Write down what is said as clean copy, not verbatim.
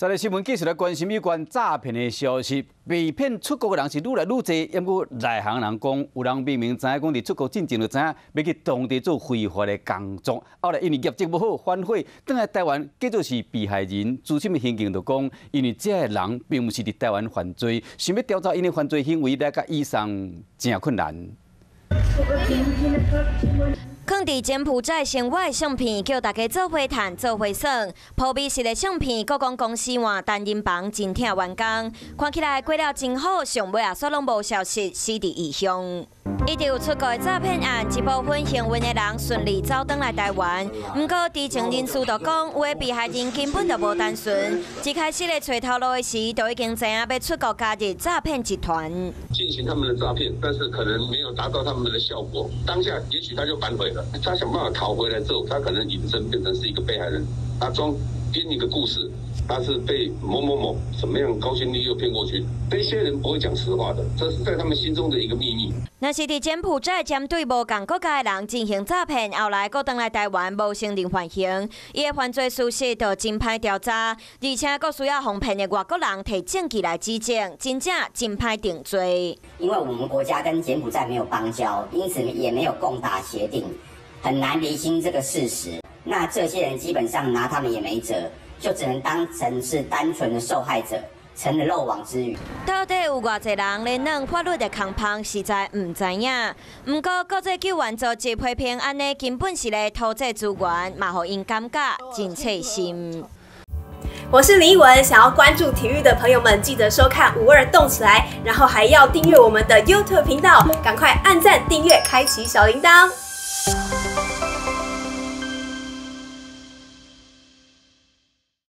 再來新聞繼續來關心有關詐騙的消息，被騙出國的人是愈來愈濟，毋過內行人講，有人明明知影講佇出國進前就知影欲去當地做非法的工作，後來因為業績無好反悔，轉來台灣，繼續是被害人。資深的刑警就講，因為這个人並毋是佇台灣犯罪，想欲調查𪜶的犯罪行為來共移送誠困難。囥佇柬埔寨生活的相片，叫大家做伙趁做伙耍。鋪美食的相片，閣講公司換單人房真疼員工，看起來過了真好，上尾仔煞攏無消息，死佇異鄉。一直有出國的詐騙案，一部分幸運的人順利走轉來台灣。毋過知情人士就講，有的被害人根本就無單純，一開始咧揣頭路的時，就已經知影欲出國加入詐騙集團。進行他們的詐騙，但是可能沒有達到他們的效果。當下也許他就反悔了，他想辦法逃回來之後，他可能隱身變成是一個被害人，他裝編一個故事，他是被某某某怎麼樣高薪利誘騙過去。這些人不會講實話的，這是在他們心中的一個秘密。若是佇柬埔寨針對無仝國家的人進行詐騙，後來閣轉來台灣無承認犯行，伊的犯罪事實就真歹調查，而且閣需要予騙的外國人提證據來指證，真正真歹定罪。因為我們國家跟柬埔寨沒有邦交，因此也沒有共打協定，很難釐清這個事實。那這些人基本上拿他們也沒轍，就只能當成是單純的受害者，成了漏網之魚。到底有偌濟人咧鑽法律的空縫，實在毋知影。毋過國際救援組織批評按呢根本是咧偷竊資源，嘛予𪜶感覺真刺心。我是林奕文，想要關注體育的朋友們，記得收看五二動起來，然後還要訂閱我們的 YouTube 頻道，趕快按讚、訂閱、開啟小鈴鐺。